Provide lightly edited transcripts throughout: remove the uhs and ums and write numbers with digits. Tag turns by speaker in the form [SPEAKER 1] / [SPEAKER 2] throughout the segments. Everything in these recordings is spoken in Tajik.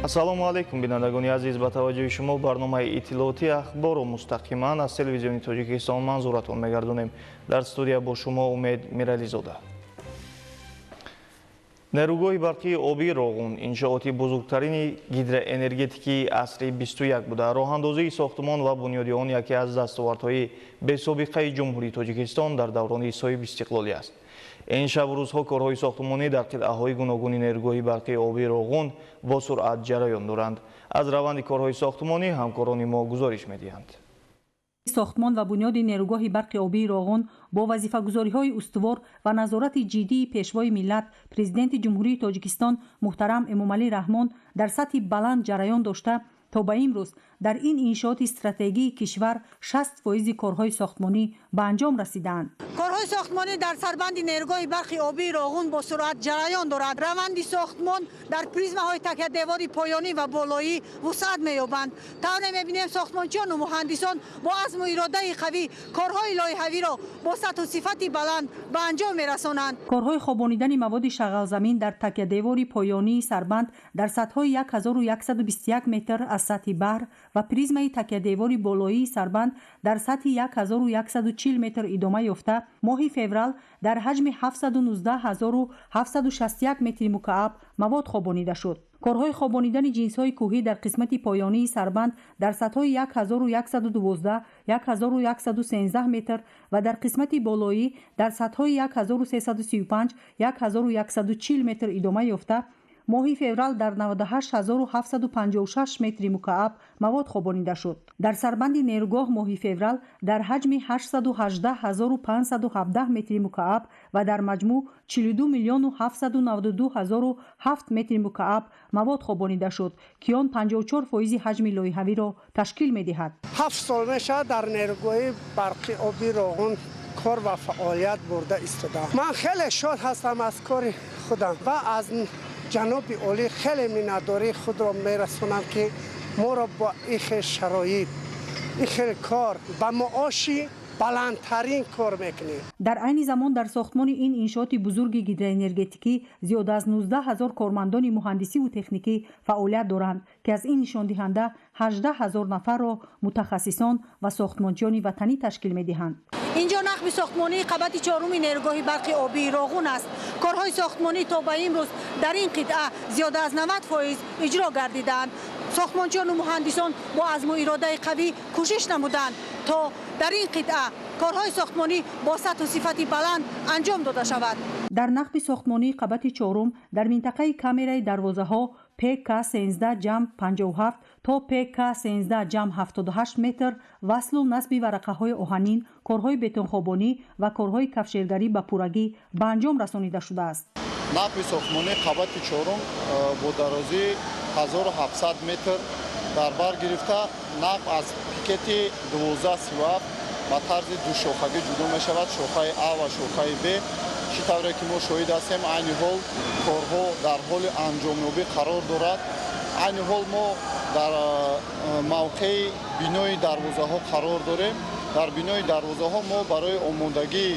[SPEAKER 1] Ассалому алайкум, бинандагони азиз. Ба таваҷҷӯҳи шумо барномаи иттилоотии «Ахборро» мустақиман аз Телевизиони Тоҷикистон манзуратон мегардонем. Дар студия бо шумо Умед Мирализода. Нерӯгоҳи барқии обии Роғун иншооти бузургтарини гидроэнергетикии асри 21 буда, роҳандозии сохтмон ва бунёди он яке аз дастовардҳои бесобиқаи Ҷумҳурии Тоҷикистон дар даврони соҳибистиқлолӣ аст. Ин шабу рӯзҳо корҳои сохтмонӣ дар қитъаҳои гуногуни нерӯгоҳи барқии обии Роғун бо суръат ҷараён доранд. Аз раванди корҳои сохтмонӣ ҳамкорони мо гузориш медиҳанд.
[SPEAKER 2] Сохтмон ва бунёди нерӯгоҳи барқи обии Роғун бо вазифагузориҳои устувор ва назорати ҷиддии Пешвои миллат, Президенти Ҷумҳурии Тоҷикистон муҳтарам Эмомалӣ Раҳмон дар сатҳи баланд ҷараён дошта, то ба имрӯз дар ин иншооти стратегии кишвар 60 фоизи корҳои сохтмонӣ ба анҷом расидаанд.
[SPEAKER 3] Корҳои сохтмонӣ дар сарбанди нерӯгоҳи барқи обии Роғун бо суръат ҷараён дорад. Раванди сохтмон дар призмаҳои такядевори поёнӣ ва болоӣ вусъат меёбанд. Тавре мебинем, сохтмончиёну муҳандисон бо азму иродаи қавӣ корҳои лоиҳавиро бо сатҳу сифати баланд ба анҷом мерасонанд.
[SPEAKER 2] Корҳои хобонидани маводи шағалзамин дар такядевори поёнии сарбанд дар сатҳҳои 1121 метр аз сатҳи баҳр ва призмаи такядевори болоии сарбанд дар сатҳи 1140 метр идома ёфта, моҳи феврал дар ҳаҷми 719 761 метри мукааб мавод хобонида шуд. Корҳои хобонидани ҷинсҳои кӯҳӣ дар қисмати поёнии сарбанд дар сатҳҳои 1112, 1113 метр ва дар қисмати болоӣ дар сатҳҳои 1335, 1140 метр идома ёфта, моҳи феврал дар 98 756 метри мукааб мавод хобонида шуд. Дар сарбанди нерӯгоҳ моҳи феврал дар ҳаҷми 818 517 метри мукааб ва дар маҷмӯъ 42 миллиону 792 ҳазору 7 метри мукааб мавод хобонида шуд, ки он 54 фоизи ҳаҷми лоиҳавиро ташкил медиҳад.
[SPEAKER 4] 7 сол мешавад, дар нерӯгоҳи барқи оби Роғун кор ва фаъолият бурда истодаам. Ман хеле шод ҳастам аз кори худам ва аз ҷаноби олӣ хеле миннатдории худро мерасонам, ки моро бо ин хел шароит, ин хел кор ба маоши баландтарин кор мекунем.
[SPEAKER 2] Дар айни замон дар сохтмони ин иншооти бузурги гидроэнергетикӣ зиёда аз 19 ҳазор кормандони муҳандисиву техникӣ фаъолият доранд, ки аз ин нишондиҳанда 18 ҳазор нафарро мутахассисон ва сохтмончиёни ватанӣ ташкил медиҳанд.
[SPEAKER 3] Инҷо нақби сохтмонии қабати чоруми нерӯгоҳи барқи обии Роғун аст. Корҳои сохтмонӣ то ба имрӯз дар ин қитъа зиёда аз 90 фоиз иҷро гардидаанд. Сохтмончиёну муҳандисон бо азму иродаи қавӣ кӯшиш намуданд, то дар ин қитъа корҳои сохтмонӣ бо сатҳу сифати баланд анҷом дода шавад.
[SPEAKER 2] Дар нақби сохтмонии қабати чорум дар минтақаи камераи дарвозаҳо ПК 13 ҷамъ 57 то ПК 13 ҷамъ 78 метр васлу насби варақаҳои оҳанин, корҳои бетонхобонӣ ва корҳои кафшергарӣ ба пуррагӣ ба анҷом расонида шудааст.
[SPEAKER 5] Нақби сохтмонии қабати чорум бо дарозии 1700 метр дар бар гирифта, нақб аз пикети 1237 ба тарзи душохагӣ ҷудо мешавад: шохаи А ва шохаи Б. Чӣ тавре ки мо шоҳид ҳастем, айни ҳол корҳо дар ҳоли анҷомёбӣ қарор дорад. Айни ҳол мо дар мавқеи бинои дарвозаҳо қарор дорем. Дар бинои дарвозаҳо мо барои омодагии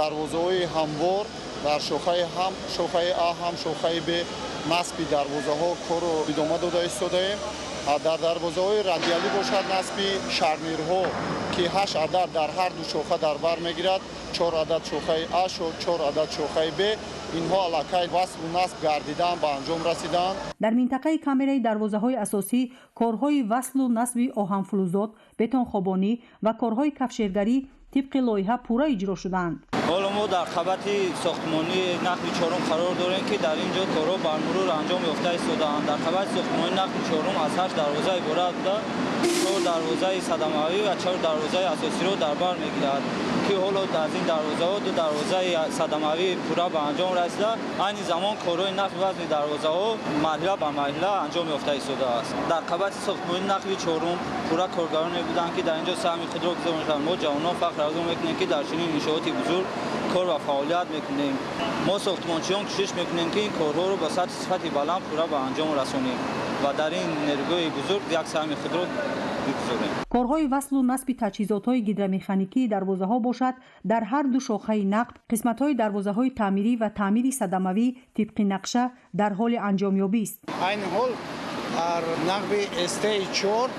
[SPEAKER 5] дарвозаҳои ҳамвор дар шохаи ҳам шохаи А, ҳам шохаи Б насби дарвозаҳо корро идома дода истодаем. Дар дарвозаҳои радиалӣ бошад, насби шарнирҳо, ки ҳашт адад дар ҳар ду шоха дар бар мегирад, чор адад шохаи А, чор адад шохаи Б, инҳо аллакай васлу насб гардидаанд, ба анҷом расидаанд.
[SPEAKER 2] Дар минтақаи камераи дарвозаҳои асосӣ корҳои васлу насби оҳанфулӯзот, бетонхобонӣ ва корҳои кафшергарӣ тибқи лоиҳа пурра иҷро шудаанд.
[SPEAKER 6] Ҳоло мо дар қабати сохтмонии нақби чорум қарор дорем, ки дар ин ҷо корҳо бармурур анҷом ёфта истодаанд. Дар қабати сохтмонии нақби чорум аз ҳашт дарвоза иборат буда, чор дарвозаи садамавӣ ва чор дарвозаи асосиро дар бар мегирад, ки ҳоло аз ин дарвозаҳо ду дарвозаи садамавӣ пурра ба анҷом расида, айни замон корҳои нақби вазни дарвозаҳо марҳила ба марҳила анҷом ёфта истодааст. Дар қабати сохтмонии нақби чорум пурра коргароне буданд, ки дар ин ҷо саҳми худро гузоштанд. Мо, ҷавонон, фахр аз он мекунем, ки дар чунин иншооти бузург кор ва фаъолият мекунем. Мо, сохтмончиён, кӯшиш мекунем, ки ин корҳоро ба сатҳи сифати баланд пурра ба анҷом расонем ва дар ин нерӯгоҳи бузург як саҳми худро бигузорем.
[SPEAKER 2] Корҳои васлу насби таҷҳизотҳои гидромеханикии дарвозаҳо бошад, дар ҳар ду шохаи нақб қисматҳои дарвозаҳои таъмирӣ ва таъмири садамавӣ тибқи нақша дар ҳоли анҷомёбист.
[SPEAKER 4] Айни ҳол
[SPEAKER 7] Дар нақби СТ4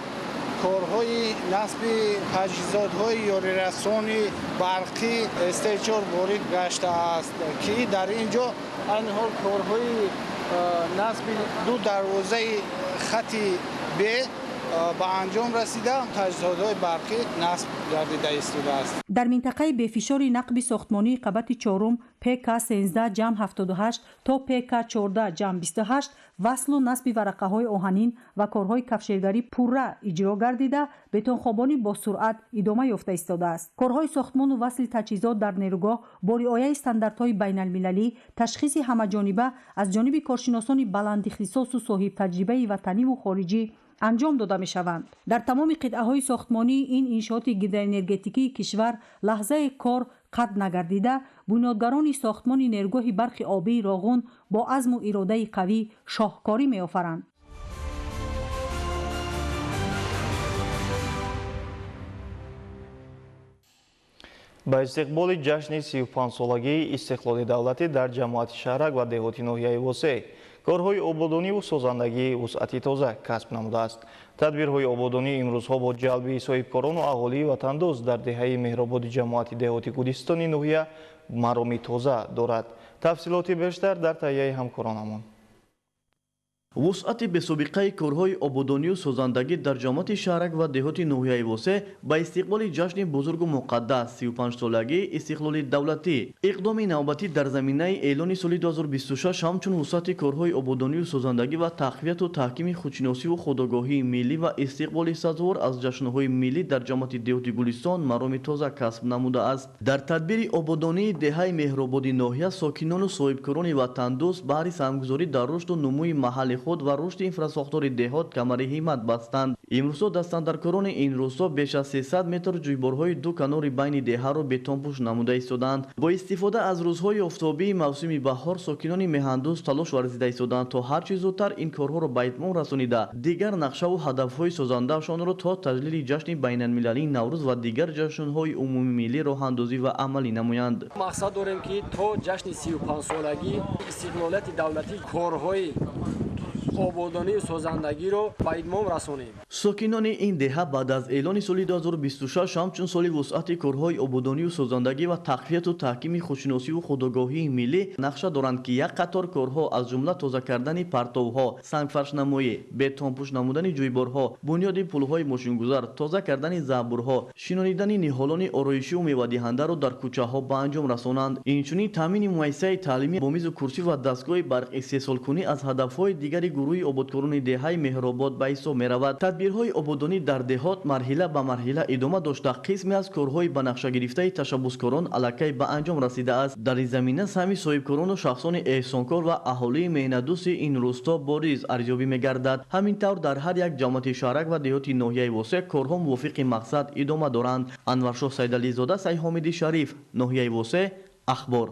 [SPEAKER 7] корҳои насби таҷҳизотҳои ёрирасони барқӣ СТ4 ворид гаштааст, ки дар ин ҷо айни ҳол корҳои насби ду дарвозаи хати Б ба анҷом расида, таҷҳизотҳои барқӣ насб гардида истодааст.
[SPEAKER 2] Дар минтақаи бефишори нақби сохтмонии қабати чорум ПК 13 ҷамъ 78 то ПК 14 ҷамъ 28 васлу насби варақаҳои оҳанин ва корҳои кафшергарӣ пурра иҷро гардида, бетонхобонӣ бо суръат идома ёфта истодааст. Корҳои сохтмону васли таҷҳизот дар нерӯгоҳ бо риояи стандартҳои байналмилалӣ, ташхиси ҳамаҷониба аз ҷониби коршиносони баландихтисосу соҳибтаҷрибаи ватаниву хориҷӣ анҷом дода мешаванд. Дар тамоми қитъаҳои сохтмонии ин иншооти гидроэнергетикии кишвар лаҳзаи кор қатъ нагардида, бунёдгарони сохтмони нерӯгоҳи барқи обии Роғун бо азму иродаи қавӣ шоҳкорӣ меофаранд.
[SPEAKER 1] Ба истиқболи ҷашни 35-солагии истиқлоли давлатӣ дар ҷамоати шаҳрак ва деҳоти ноҳияи Восеъ корҳои ободониву созандагии вусъати тоза касб намудааст. Тадбирҳои ободонӣ имрӯзҳо бо ҷалби соҳибкорону аҳолии ватандӯст дар деҳаи Меҳрободи ҷамоати деҳоти Гулистони ноҳия мароми тоза дорад. Тафсилоти бештар дар таҳияи ҳамкоронамон.
[SPEAKER 8] Вусъати бесобиқаи корҳои ободонию созандагӣ дар ҷамоати шаҳрак ва деҳоти ноҳияи Восеъ ба истиқболи ҷашни бузургу муқаддас 35-солагии истиқлоли давлатӣ. Иқдоми навбатӣ дар заминаи эълони соли 2026 ҳамчун вусъати корҳои ободонию созандагӣ ва тақвияту таҳкими худшиносиву худогоҳии миллӣ ва истиқболи сазовор аз ҷашнҳои миллӣ дар ҷамоати деҳоти Гулистон мароми тоза касб намудааст. Дар тадбири ободонии деҳаи Меҳрободи ноҳия сокинону соҳибкорони ватандӯст баҳри саҳмгузорӣ дар рушду нумӯи маҳалли худ ва рушди инфрасохтори деҳот камари ҳиммат бастанд. Имрӯзҳо дастандаркорони ин рӯзҳо беш аз 300 метр ҷӯйборҳои ду канори байни деҳаро бетонпӯш намуда истодаанд. Бо истифода аз рӯзҳои офтобии мавсими баҳор сокинони меҳандӯст талош варзида истодаанд, то ҳар чӣ зудтар ин корҳоро ба итмом расонида, дигар нақшаву ҳадафҳои созандаашонро то таҷлили ҷашни байналмилалии Наврӯз ва дигар ҷашнҳои умумимиллӣ роҳандозӣ ва амалӣ намоянд.
[SPEAKER 9] Мақсад дорем, ки то ҷашни 35-солагии истиқлолияти давлатӣ корҳои ободонию созандагиро ба итмом расонем.
[SPEAKER 8] Сокинони ин деҳа баъд аз эълони соли 2026 ҳамчун соли вусъати корҳои ободонию созандагӣ ва тақвияту таҳкими худшиносиву худогоҳии миллӣ нақша доранд, ки як қатор корҳо аз ҷумла тоза кардани партовҳо, сангфаршнамоӣ, бетонпӯш намудани ҷӯйборҳо, бунёди пулҳои мошингузар, тоза кардани заъбурҳо, шинонидани ниҳолони ороишиву мевадиҳандаро дар кӯчаҳо ба анҷом расонанд. Инчунин таъмини муассисаи таълимӣ бо мизу курсӣ ва дастгоҳи барқистеҳсолкунӣ аз ҳадафҳои дигари гурӯҳи ободкорони деҳаи Меҳробод ба ҳисоб меравад. Тадбирҳои ободонӣ дар деҳот марҳила ба марҳила идома дошта, қисме аз корҳои ба нақша гирифтаи ташаббускорон аллакай ба анҷом расидааст. Дар ин замина саҳми соҳибкорону шахсони эҳсонкор ва аҳолии меҳнатдӯсти ин рӯсто бориз арзёбӣ мегардад. Ҳамин тавр дар ҳар як ҷамоати шаҳрак ва деҳоти ноҳияи Восеъ корҳо мувофиқи мақсад идома доранд. Анваршоҳ Сайдализода, Сайҳомиди Шариф, ноҳияи Восеъ, Ахбор.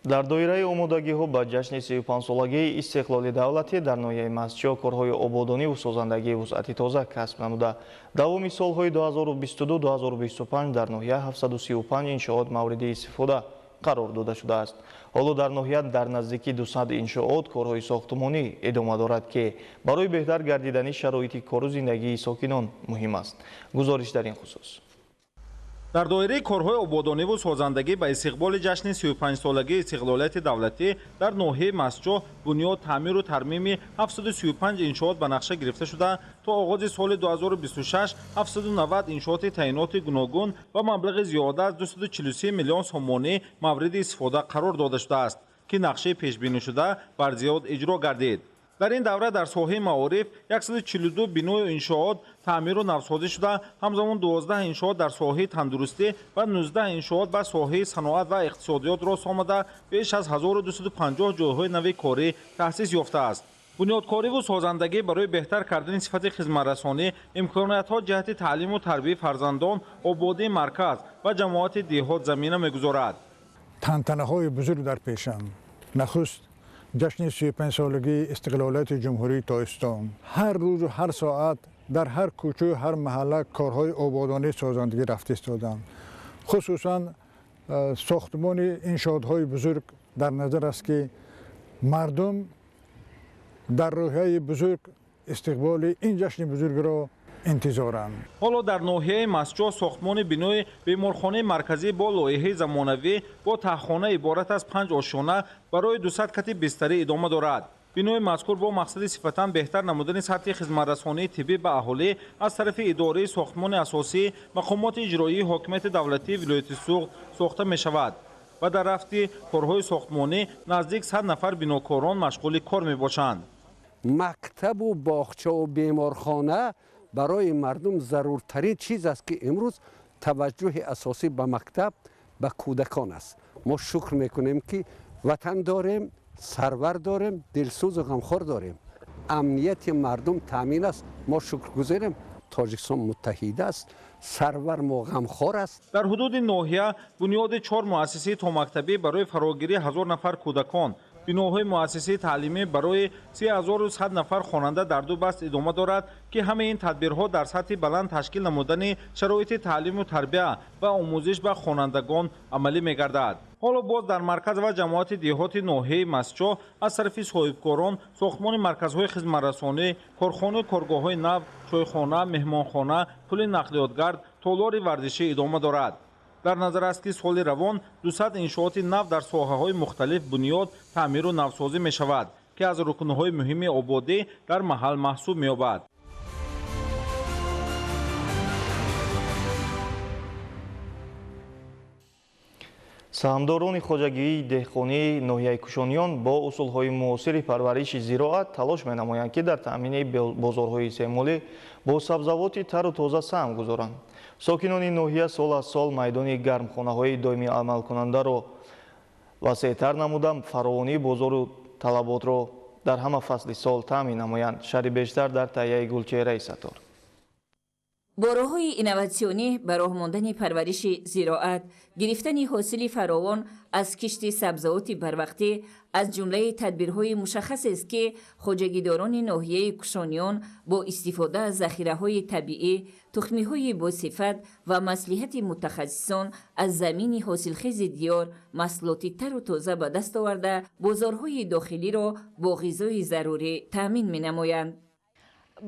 [SPEAKER 1] Дар доираи омодагиҳо ба ҷашни 35-солагии истиқлоли давлатӣ дар ноҳияи Мастчоҳ корҳои ободониву созандагии вусъати тоза касб намуда, давоми солҳои 2022-2025 дар ноҳия 735 иншоот мавриди истифода қарор дода шудааст. Ҳоло дар ноҳия дар наздики 200 иншоот корҳои сохтмонӣ идома дорад, ки барои беҳтар гардидани шароити кору зиндагии сокинон муҳим аст. Гузориш дар ин хусус.
[SPEAKER 10] Дар доираи корҳои ободониву созандагӣ ба истиқболи ҷашни 35-солагии истиқлолияти давлатӣ дар ноҳияи Мастчоҳ бунёд, таъмиру тармими 735 иншоот ба нақша гирифта шуда, то оғози соли 2026 790 иншооти таъиноти гуногун ва маблағи зиёда аз 243 миллион сомонӣ мавриди истифода қарор дода шудааст, ки нақшаи пешбинишуда бар зиёд иҷро гардид. Дар ин давра дар соҳаи маориф 142 биною иншоот таъмиру навсозӣ шуда, ҳамзамон 12 иншоот дар соҳаи тандурустӣ ва 19 иншоот ба соҳаи саноат ва иқтисодиёт рост омада, беш аз 1250 ҷойҳои нави корӣ таъсис ёфтааст. Бунёдкориву созандагӣ барои беҳтар кардани сифати хизматрасонӣ, имкониятҳо ҷиҳати таълиму тарбияи фарзандон, ободии марказ ва ҷамоати деҳот замина мегузорад.
[SPEAKER 11] Тантанаҳои бузург дар пешанд. Нахуст ҷашни 35-солагии истиқлолияти Ҷумҳурии Тоҷикистон. Ҳар рӯзу ҳар соат дар ҳар кӯчаю ҳар маҳалла корҳои ободонӣ созандагӣ рафта истоданд. Хусусан сохтмони иншоотҳои бузург дар назар аст, ки мардум дар рӯҳияи бузург истиқболи ин ҷашни бузургро интизоранд.
[SPEAKER 10] Ҳоло дар ноҳияи Мастчоҳ сохтмони бинои беморхонаи марказӣ бо лоиҳаи замонавӣ бо таҳхона иборат аз 5 ошёна барои 200 кати бистарӣ идома дорад. Бинои мазкур бо мақсади сифатан беҳтар намудани сатҳи хизматрасонии тиббӣ ба аҳолӣ аз тарафи идораи сохтмони асосӣ мақомоти иҷроии ҳокимияти давлатии вилояти Суғд сохта мешавад ва дар рафти корҳои сохтмонӣ наздик 100 нафар бинокорон машғули кор мебошанд.
[SPEAKER 12] Мактабу боғчаву беморхона барои мардум заруртарин чиз аст, ки имрӯз таваҷҷӯҳи асосӣ ба мактаб, ба кӯдакон аст. Мо шукр мекунем, ки ватан дорем, сарвар дорем, дилсӯзу ғамхор дорем. Амнияти мардум таъмин аст. Мо шукргузорем, Тоҷикистон муттаҳид аст, сарвар мо ғамхор аст.
[SPEAKER 10] Дар ҳудуди ноҳия бунёди 4 муассисаи томактабӣ барои фарогирии 1000 нафар кӯдакон, биноҳои муассисаи таълимӣ барои 3100 нафар хонанда дар 2 баст идома дорад, ки ҳамаи ин тадбирҳо дар сатҳи баланд ташкил намудани шароити таълиму тарбия ва омӯзиш ба хонандагон амалӣ мегардад. Ҳоло боз дар марказ ва ҷамоати деҳоти ноҳияи Мастчоҳ аз тарафи соҳибкорон сохтмони марказҳои хизматрасонӣ, корхонаи коргоҳҳои нав, чойхона, меҳмонхона, пули нақлиётгард, толори варзишӣ идома дорад. Дар назар аст, ки соли равон 200 иншооти нав дар соҳаҳои мухталиф бунёд, таъмиру навсозӣ мешавад, ки аз рукнҳои муҳими ободӣ дар маҳал маҳсуб меёбад.
[SPEAKER 1] Саҳмдорони хоҷагии деҳқонии ноҳияи Кушониён бо усулҳои муосири парвариши зироат талош менамоянд, ки дар таъмини бозорҳои истеъмолӣ бо сабзавоти тару тоза саҳм гузоранд. Сокинони ноҳия сол аз сол майдони гармхонаҳои доимӣ амалкунандаро васеътар намуда, фаровонии бозору талаботро дар ҳама фасли сол таъмин намоянд. Шарҳи бештар дар таҳияи Гулчеҳраи Саттор.
[SPEAKER 13] Бо роҳҳои инноватсионӣ ба роҳ мондани парвариши зироат, гирифтани ҳосили фаровон аз кишти сабзавоти барвақтӣ аз ҷумлаи тадбирҳои мушаххасест, ки хоҷагидорони ноҳияи Кушониён бо истифода аз захираҳои табиӣ, тухмиҳои босифат ва маслиҳати мутахассисон аз замини ҳосилхези диёр маҳсулоти тару тоза ба даст оварда, бозорҳои дохилиро бо ғизои зарурӣ таъмин менамоянд.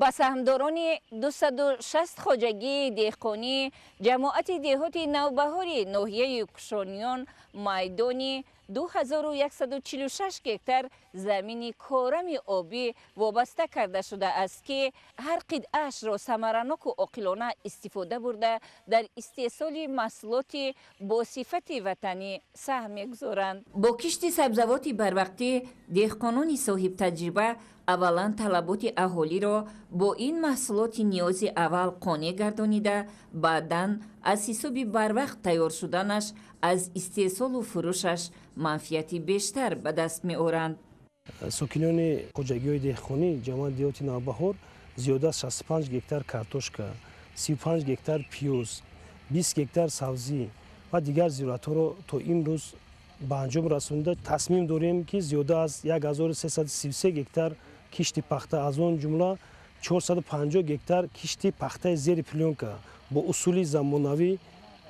[SPEAKER 13] Ба саҳмдорони 260 хоҷагии деҳқонӣ ҷамоати деҳоти Навбаҳори ноҳияи Кушониён майдони 2146 гектар замини корами обӣ вобаста карда шудааст, ки ҳар қитъаашро самараноку оқилона истифода бурда дар истеҳсоли маҳсулоти бо сифати ватанӣ саҳм мегузоранд. Бо кишти сабзавоти барвақтӣ деҳқонони соҳибтаҷриба аввалан талаботи аҳолиро бо ин маҳсулоти ниёзи аввал қонеъ гардонида, баъдан аз ҳисоби барвақт тайёр шуданаш аз истеҳсолу фурӯшаш манфиати бештар ба даст меоранд.
[SPEAKER 14] Сокинони хоҷагиҳои деҳқонӣ ҷамоати деҳоти Навбаҳор зиёда аз 65 гектар картошка, 35 гектар пиёз, 20 гектар сабзӣ ва дигар зироатҳоро то имрӯз ба анҷом расонида, тасмим дорем, ки зиёда аз 1333 гектар кишти пахта, аз он ҷумла 450 гектар кишти пахтаи зери плёнка бо усули замонавӣ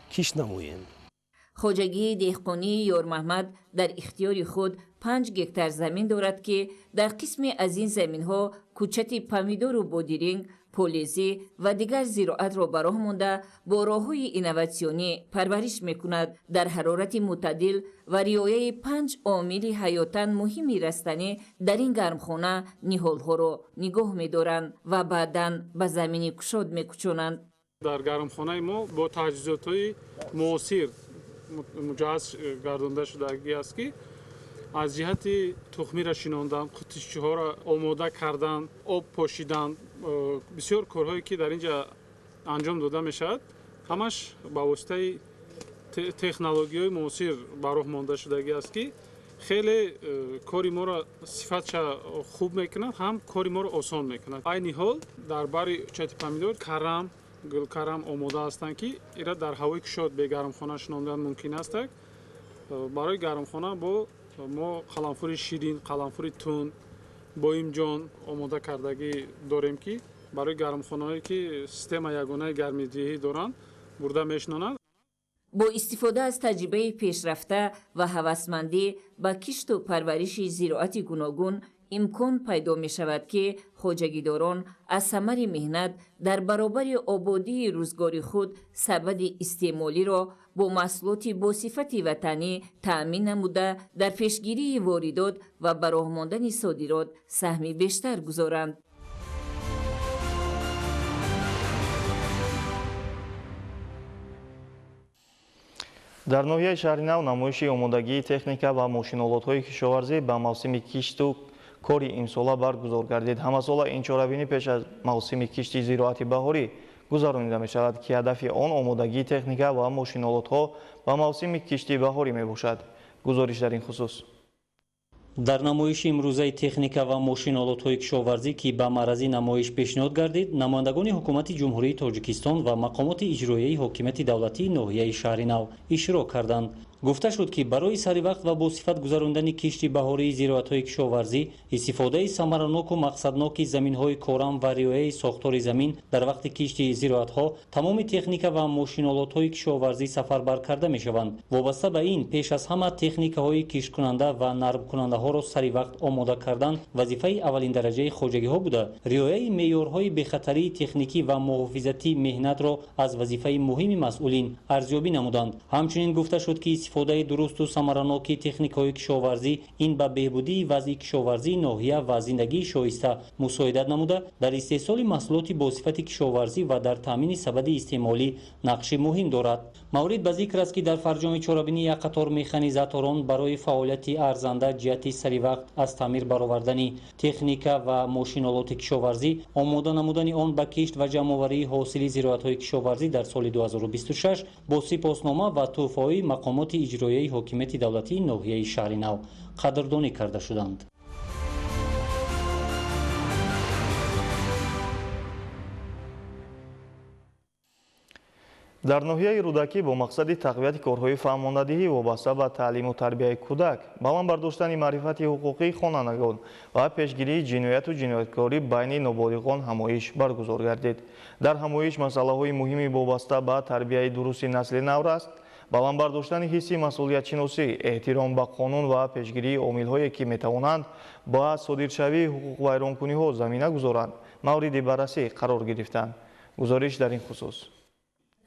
[SPEAKER 14] кишт намоем.
[SPEAKER 13] Хоҷагии деҳқонии Ёрмаҳмад дар ихтиёри худ 5 гектар замин дорад, ки дар қисме аз ин заминҳо кӯчати помидору бодиринг, полезӣ ва дигар зироатро ба роҳ монда бо роҳҳои инноватсионӣ парвариш мекунад. Дар ҳарорати мӯътадил ва риояи 5 омили ҳаётан муҳими растанӣ дар ин гармхона ниҳолҳоро нигоҳ медоранд ва баъдан ба замини кушод мекӯчонанд.
[SPEAKER 15] Дар гармхонаи мо бо таҷҳизотҳои муосир муҷаҳҳаз гардонда шудагӣ аст, ки аз ҷиҳати тухмиро шинондан, қутишчиҳоро омода кардан, об пошидан, бисёр корҳое ки дар ин ҷа анҷом дода мешавад, ҳамаш ба воситаи технологияҳои муосир ба роҳ монда шудагӣ аст, ки хеле кори моро сифатша хуб мекунад, ҳам кори моро осон мекунад. Айни ҳол дар бари чати помидор карам, гулкарам омода ҳастанд, ки ира дар ҳавои кушод бе гармхона шинондан мумкин аст. Барои гармхона бо мо қаламфури ширин, қаламфури тунд, боимҷон омода кардагӣ дорем, ки барои гармхонаҳое ки система ягонаи гармидиҳӣ доранд, бурда мешинонанд.
[SPEAKER 13] Бо истифода аз таҷрибаи пешрафта ва ҳавасмандӣ ба кишту парвариши зироати гуногун имкон пайдо мешавад, ки хоҷагидорон аз самари меҳнат дар баробари ободии рӯзгори худ сабади истеъмолиро бо маҳсулоти босифати ватанӣ таъмин намуда, дар пешгирии воридот ва ба роҳ мондани содирот саҳми бештар гузоранд.
[SPEAKER 1] Дар ноҳияи Шаҳри Нав намоиши омодагии техника ва мошинолотҳои кишоварзӣ ба мавсими кишту кори имсола баргузор гардид. Ҳамасола ин чорабинӣ пеш аз мавсими кишти зироати баҳорӣ гузаронида мешавад, ки ҳадафи он омодагии техника ва мошинолотҳо ба мавсими кишти баҳорӣ мебошад. Гузориш дар ин хусус.
[SPEAKER 16] Дар намоиши имрӯзаи техника ва мошинолотҳои кишоварзӣ, ки ба маърази намоиш пешниҳод гардид, намояндагони ҳукумати Ҷумҳурии Тоҷикистон ва мақомоти иҷроияи ҳокимияти давлатии ноҳияи Шаҳри Нав иштирок карданд. Гуфта шуд, ки барои саривақт ва босифат гузарондани кишти баҳории зироатҳои кишоварзӣ, истифодаи самараноку мақсадноки заминҳои корам ва риояи сохтори замин дар вақти кишти зироатҳо тамоми техника ва мошинолотҳои кишоварзӣ сафарбар карда мешаванд. Вобаста ба ин, пеш аз ҳама техникаҳои кишткунанда ва нармкунандаҳоро саривақт омода кардан вазифаи аввалиндараҷаи хоҷагиҳо буда, риояи меъёрҳои бехатарии техникӣ ва муҳофизати меҳнатро аз вазифаи муҳими масъулин арзёбӣ намуданд. Ҳамчунин гуфта шуд, ки истифодаи дурусту самараноки техникаҳои кишоварзӣ ин ба беҳбудии вазъи кишоварзии ноҳия ва зиндагии шоиста мусоидат намуда, дар истеҳсоли маҳсулоти босифати кишоварзӣ ва дар таъмини сабади истеъмолӣ нақши муҳим дорад. Маврид ба зикр аст, ки дар фарҷоми чорабинӣ як қатор механизаторон барои фаъолияти арзанда ҷиҳати саривақт аз таъмир баровардани техника ва мошинолоти кишоварзӣ, омода намудани он ба кишт ва ҷамъоварии ҳосили зироатҳои кишоварзӣ дар соли 2026 бо сипоснома ва тӯҳфаҳои мақомоти иҷроияи ҳокимияти давлатии ноҳияи Шаҳри Нав қадрдонӣ карда шуданд.
[SPEAKER 1] Дар ноҳияи Рӯдакӣ бо мақсади тақвияти корҳои фаҳмондадиҳӣ вобаста ба таълиму тарбияи кӯдак, баланд бардоштани маърифати ҳуқуқии хонандагон ва пешгирии ҷинояту ҷинояткорӣ байни ноболиғон ҳамоиш баргузор гардид. Дар ҳамоиш масъалаҳои муҳими вобаста ба тарбияи дурусти насли навраст, баланд бардоштани ҳисси масъулиятшиносӣ, эҳтиром ба қонун ва пешгирии омилҳое, ки метавонанд ба содиршавии ҳуқуқвайронкуниҳо замина гузоранд, мавриди баррасӣ қарор гирифтанд. Гузориш дар ин хусус.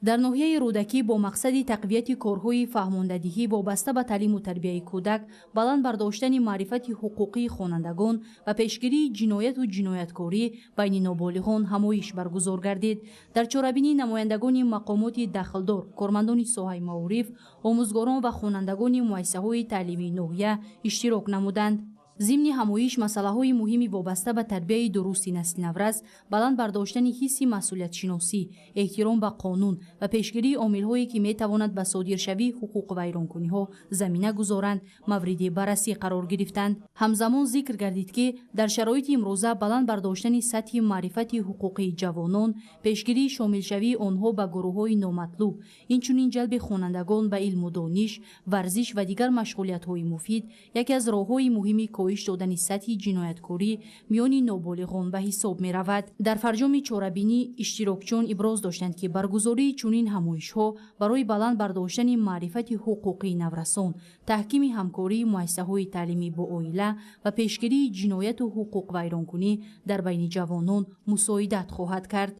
[SPEAKER 17] Дар ноҳияи Рӯдакӣ бо мақсади тақвияти корҳои фаҳмондадиҳӣ вобаста ба таълиму тарбияи кӯдак, баланд бардоштани маърифати ҳуқуқии хонандагон ва пешгирии ҷинояту ҷинояткорӣ байни ноболиғон ҳамоиш баргузор гардид. Дар чорабинӣ намояндагони мақомоти дахлдор, кормандони соҳаи маориф, омӯзгорон ва хонандагони муассисаҳои таълимии ноҳия иштирок намуданд. Зимни ҳамоиш масъалаҳои муҳими вобаста ба тарбияи дурусти насли наврас, баланд бардоштани ҳисси масъулиятшиносӣ, эҳтиром ба қонун ва пешгирии омилҳое, ки метавонад ба содиршавии ҳуқуқвайронкуниҳо замина гузоранд, мавриди баррасӣ қарор гирифтанд. Ҳамзамон зикр гардид, ки дар шароити имрӯза баланд бардоштани сатҳи маърифати ҳуқуқии ҷавонон, пешгирии шомилшавии онҳо ба гурӯҳҳои номатлуб, инчунин ҷалби хонандагон ба илму дониш, варзиш ва дигар машғулиятҳои муфид яке аз роҳҳои муҳими коҳиш додани сатҳи ҷинояткорӣ миёни ноболиғон ба ҳисоб меравад. Дар фарҷоми чорабинӣ иштирокчиён иброз доштанд, ки баргузории чунин ҳамоишҳо барои баланд бардоштани маърифати ҳуқуқии наврасон, таҳкими ҳамкории муассисаҳои таълимӣ бо оила ва пешгирии ҷинояту ҳуқуқвайронкунӣ дар байни ҷавонон мусоидат хоҳад кард.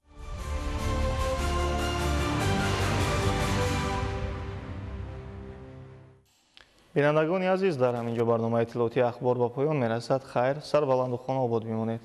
[SPEAKER 1] Бинандагони азиз, дар ҳамин ҷо барномаи иттилоотии Ахбор ба поён мерасад. Хайр, сарбаланду хонаобод бимонед.